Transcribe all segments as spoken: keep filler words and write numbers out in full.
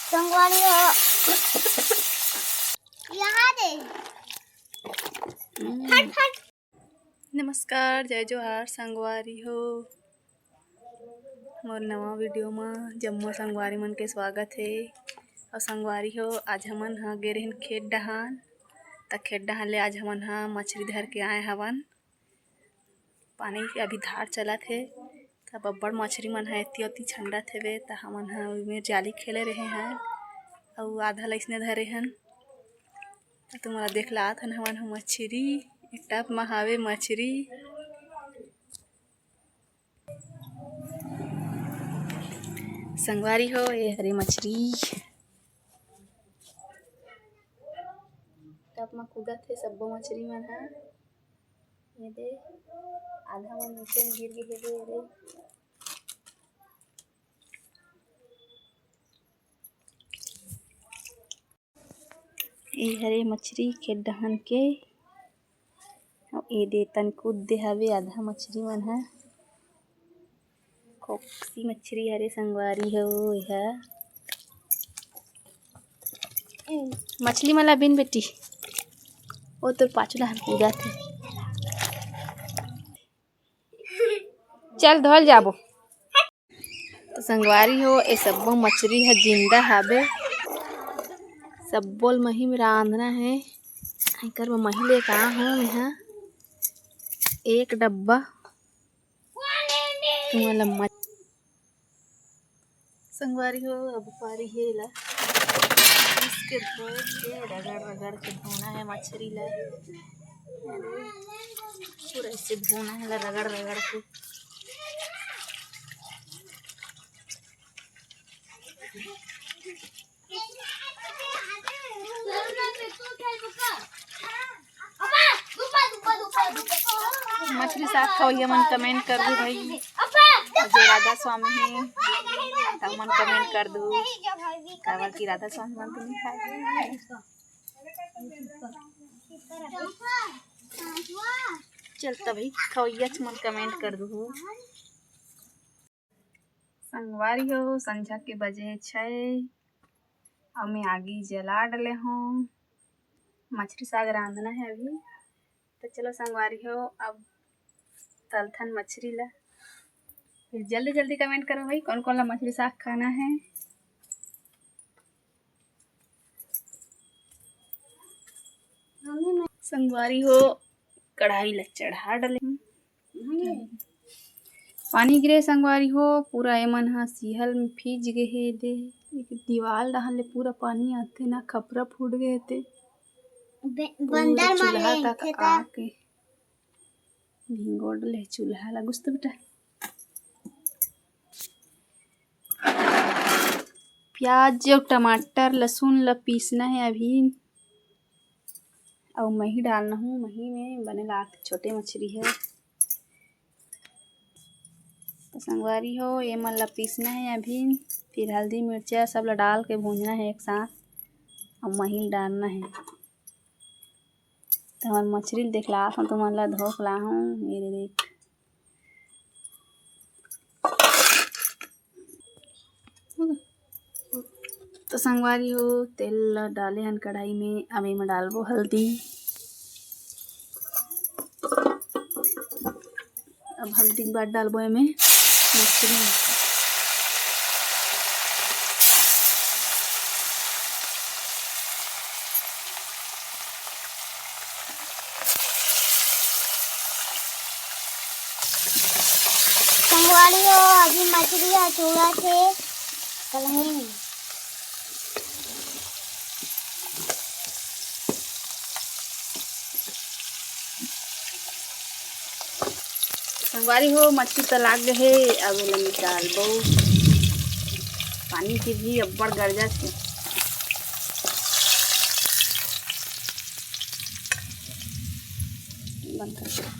संगवारी हो, यहाँ दे। हम्म। फट, फट। नमस्कार, जय जोहार संगवारी हो। मोर नवा वीडियो म जम्मो संगवारी मन के स्वागत हे। अउ संगवारी हो, आज हमन ह गे रहेन खेत डहान, त खेत डहान ले आज हमन ह मछरी धर के आए हवन। पानी के अभी धार चलत हे, त बब्बड़ मछरी मन ह एती ओती छंडत हेवे, त हमन ह ओमे जाली खेले रहे हन, अउ आधा ल अइसने धरे हन। त तुमन ला देखलात हन हमन ह मछरी, एक टब म हावे मछरी। संगवारी हो, ए हरे मछरी। टब म कूदत हे सब्बो मछरी मन ह। ये दे, आधा मन नीचे म गिर गे हे दे, ये दे। ए हरे मछरी खेत डहान के, अउ ए दे तन कूद दे हवे आधा मछरी मन ह। खोकसी मछरी हरे संगवारी हो, एहा। मछली मन ला बिन बेटी, ओ तोर पाछू डहान कूदत हे। चल धोल जाबो। तो संगवारी हो, ए सब्बो मछरी ह जिंदा हाबे। सब्बो ल मही में रांधना हे। एकर बर मही लेके आ हूँ मेहा एक डब्बा। तुमन ल मछ-, संगवारी हो, अब पारी हे एला पीस के धोए के, रगड़ रगड़ के धोना हे मछरी ला। अरे, पूरा ऐसे धोना हे ला, रगड़ रगड़ के। मछली साग खवैया मन comment कर दू भाई, जे राधा स्वामी हे त मन comment कर दू, काबर कि राधा स्वामी मन तो नहीं खाए। चल त भाई खवैया मन comment कर दू। संगवारी हो, संझा के बजे छै, अउ मैं आगी जला डले हूँ। मछरी साग रांधना हे अभी। तो चलो संगवारी हो, अब तलथन मछरी ला, फिर जल्दी जल्दी comment करो भाई, कौन कौन ला मछरी साग खाना हे। संगवारी हो, कढ़ाई ला चढ़ा डले हूँ। पानी गिरे संगवारी हो, पूरा एमन ह सिहल में भीज गे हे दे। एक दीवाल डहान ले पूरा पानी आथे ना, खपरा फूट गे हे ते। बे-, पूरा बंदर मन चूल्हा ले तक आथे त। आके भिंगो डले चूल्हा ला। गुस्सा बेटा। प्याज अउ टमाटर, लहसुन ला पीसना हे अभी। अउ मही डालना हूँ, मही में बने लागथे, छोटे मछरी हे। तो संगवारी हो, ये मन ला पीसना हे अभी, फिर हल्दी मिर्चा सब ला डाल के भूंजना हे एक साथ, अउ मही ल डालना हे। तो हमर मछरी ल देखलात हूँ, तुमन ला धोख लाहूँ, ये दे देख। तो संगवारी हो, तेल ला डाले हन कढ़ाई में, अब एमा डालबो हल्दी। अब हल्दी के बाद डालबो एमे मछली। संगवारी हो, अभी मछली ह चूड़ा थे कलही में। संगवारी हो, मछली त लाग गे हे, अब एला निकालबो। पानी के भी अब्बड़ गरजत हे। बंद कर दे।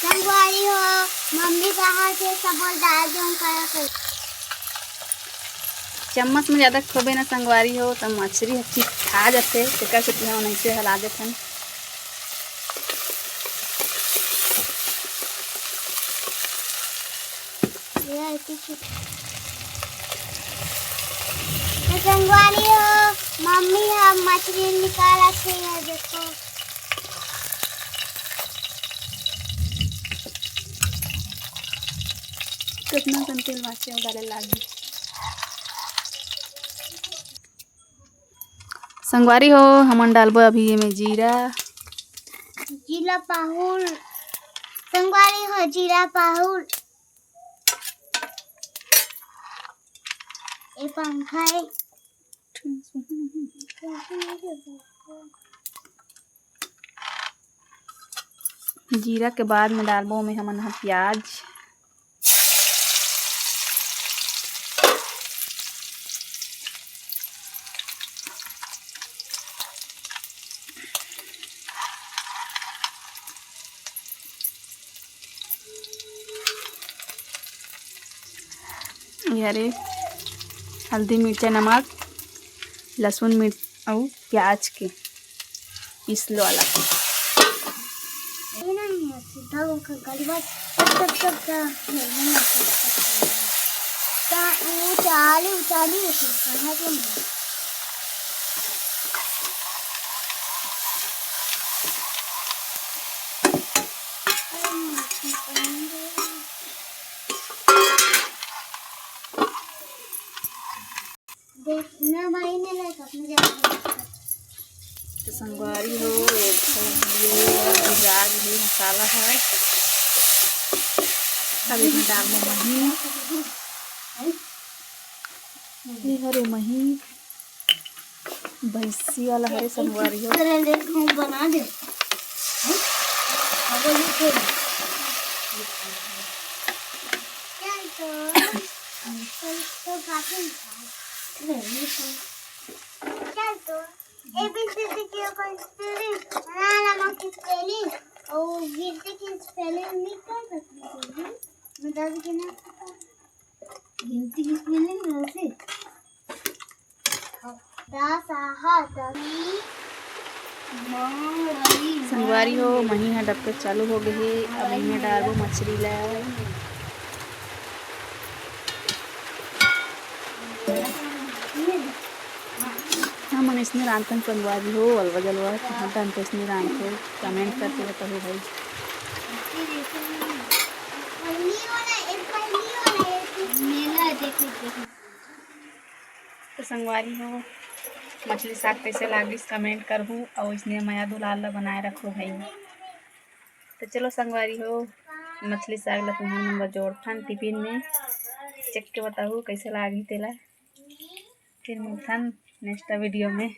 संगवारी हो, मम्मी कहा के सब डाल दूं करा कर। चम्मच में ज्यादा खोबे ना संगवारी हो, त मछरी ह चिटका जाथे, तेकर सेती हम ऐसे हला देथन। ये ऐसे चिट-, तो संगवारी हो, मम्मी ह मछरी निकालत हे, ये देखो। कितना कन तेल बाचे, डाले लागी। संगवारी हो, हमन डालबो अभी एमे जीरा। जीरा पाहुल। संगवारी हो, जीरा पाहुल। ए पंखा है। जीरा के बाद में डालबो में हमन ह प्याज। ये हरे हल्दी, मिर्चा, नमक, लहसुन, मिर्च अउ प्याज के पीस लो अलग। ये ना, ये सीधा होकर गलबा टप टप टप का, ये ना, टप टप टप का। चा-, वो चाली उचाली होती है, कहाँ के नहीं? देख, ना भाई ने लाइक अपने जगह। तो संगवारी हो, एक ठो ये भुजा गे हे मसाला है। अब इसमें डालबो मही। ये हरे मही। भैंसी वाला हरे संगवारी हो। तेरे लिए हम बना दे। हैं? अब वो लिख दे। चल तो, चल तो काफी नहीं, नहीं। चल तो, A B C D की ओकर spelling, ना, ना, ना, की spelling, और गिनती की spelling नहीं कर सकती थी। मैं दादी के ना गिनती की spelling वैसे। दस आहा, दस। संगवारी हो, मही ह डबके चालू हो गे हे। अब एमे डालबो मछरी ला। हमन अइसने रांधथन संगवारी हो, अलवा जलवा, कहाँ तन कइसने रांधथे, comment करके बताहू भाई। तो संगवारी हो, मछली साग कइसे लागिस comment करहू, अउ अइसने मया दुलार ला बनाए रखहू भाई। तो चलो संगवारी हो, मछली साग ला तुमन मन बर जोड़थन tiffin में, check के बताहू कइसे लागही तेला। फिर मिलथन next video में।